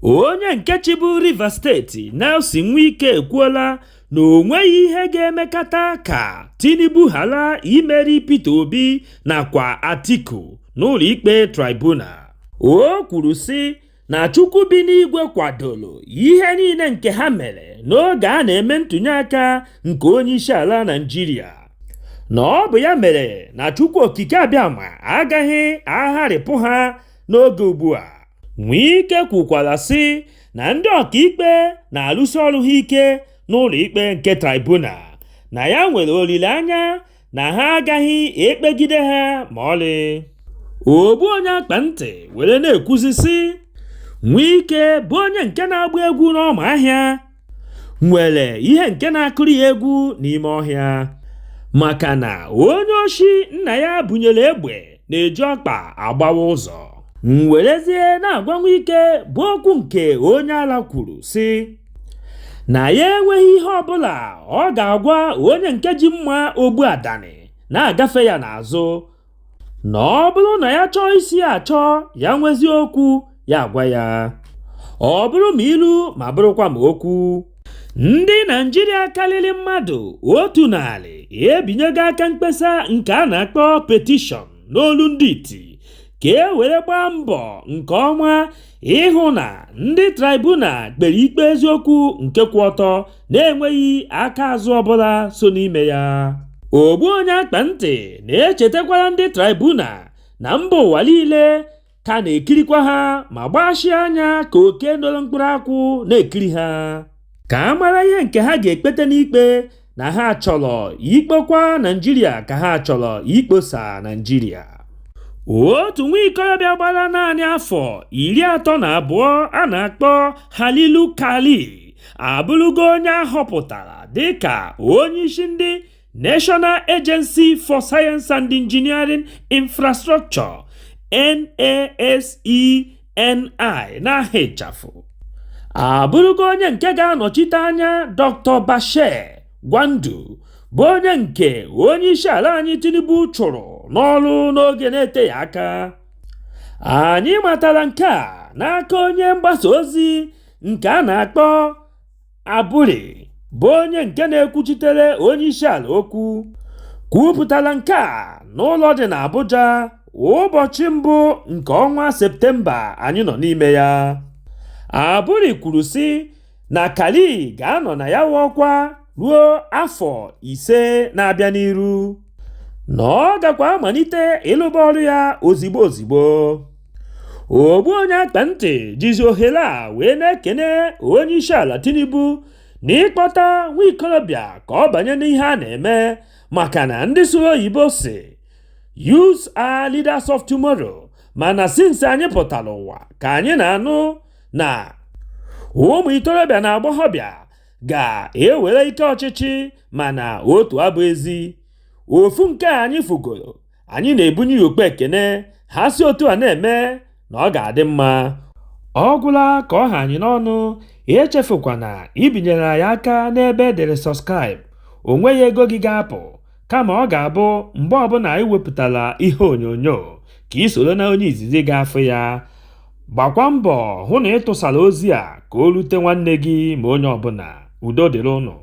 Onye nke chịbụ Rivers Steeti, Nyesom Wike, ekwuola na o nweghị ihe ga-emekata ka Tinubu ghara imeri Peter Obi nakwa Atiku n'ụlọikpe tribunal. O kwuru sị na Chukwu bi n'igwe kwadoro ihe niile nke ha mere n'oge a na-eme ntụnye aka nke onyeisiala Naijiria, na ọ bụ ya mere na Chukwu Okike Abịama agaghị agharịpụ ha n'oge ugbu a. Wike kwukwara sị na ndị ọkaikpe na-arụsi ọrụ ha ike n'ụlọ ikpe nke tribunal, na ya nwere olileanya na ha agaghị ekpegide ha ma ọlị. Ogbu onye akpa ntị were na-ekwuzi sị, Wike bụ onye nke na-agba egwu n'ọma ahịa nwere ihe nke na-akụrụ ya egwu n'ime ọhịa, maka na onye oshi nna ya bunyere egbe na-eji ọkpa agbawa ụzọ. M werezie na-agwa Wike bụ okwu nke onye ala kwuru sị na ya enweghị ihe ọbụla ọ ga-agwa onye nke ji mma ogbu adani na-agafe ya n'azụ, na ọ bụrụ na ya chọọ isi ya achọ ya nwezi okwu ya agwa ya, ọ bụrụ ma ilu ma bụrụkwa ma okwu. Ndị Naijiria karịrị mmadụ 100 ebinyego aka mkpesa nke a na-akpọ petition n'olu ndị iti ka e were gbaa mbọ nke ọma ịhụ na ndị tribunal kpere ikpe eziokwu nke kwụ ọtọ, na-enweghị aka azụ ọbụla so n'ime ya. Ogbu onye akpa ntị na-echetakwara ndị tribunal na mba ụwa niile ka na-ekirikwa ha ma gbachie anya ka oke nọrọ mkpụrụ akwụ na-ekiri ha, ka a mara ihe nke ha ga-ekpete n'ikpe, na ha chọrọ ikpokwa Naijiria ka ha chọrọ ikposa Naijiria. Otu nwa ikorobịa gbara naanị afọ 32 a na-akpọ Halilu Kali abụrụgo onye ahọpụtara dịka onyeisi ndị National Agency for Science and Engineering Infrastructure, NASENI n'aha ịchafụ, abụrụgo onye nke ga-anọchite anya Dr. Bashir Gwandu, bụ onye nke onye isi ala anyị Tinubu chụrụ n'ọrụ n'oge na-eteghị aka. Anyị matara nke a n'aka onye mgbasa ozi nke a na-akpọ Aburi, bụ onye nke na-ekwuchitere onye isi ala okwu, kwupụtara nke a n'ụlọ dị n'Abuja ụbọchị 1 nke ọnwa Septemba anyị nọ n'ime ya. Aburi kwuru sị na Kali ga-anọ na ya ọkwa ruo afọ 5 na-abịa n'iru, na ọ gakwa amalite ịlụba ọrụ ya ozigbo ozigbo. Ogbu onye akpa ntị jizi ohere a wee na-ekene onye isi ala Tinubu na ịkpọta nwa ikorobịa ka ọ banye n'ihe a na-eme, maka na ndị sụrụ oyibo si, "Youths are leaders of tomorrow." Mana since anyị pụtara ụwa ka anyị na-anụ na ụmụ ikorobịa na agbọghọbịa ga-ewere ike ọchịchị, mana otu abụ ezi ofu nke anyị fugoro. Anyị na-ebunye ya okpu ekene ha si otu a na-eme na ọ ga-adị mma. Ọ gwụla ka ọ ha anyị n'ọnụ. Echefukwana ibinyere anyị aka n'ebe edere subscribe. O nweghị ego gị ga-apụ, kama ọ ga-abụ mgbe ọbụla anyị wepụtara ihe onyonyo ka ị soro na onye izizi ga-afụ ya. Gbakwa mbọ hụ na ị tụsara ozi a ka o rute nwanne gị ma onye ọbụla. Udo dịrị ụnụ.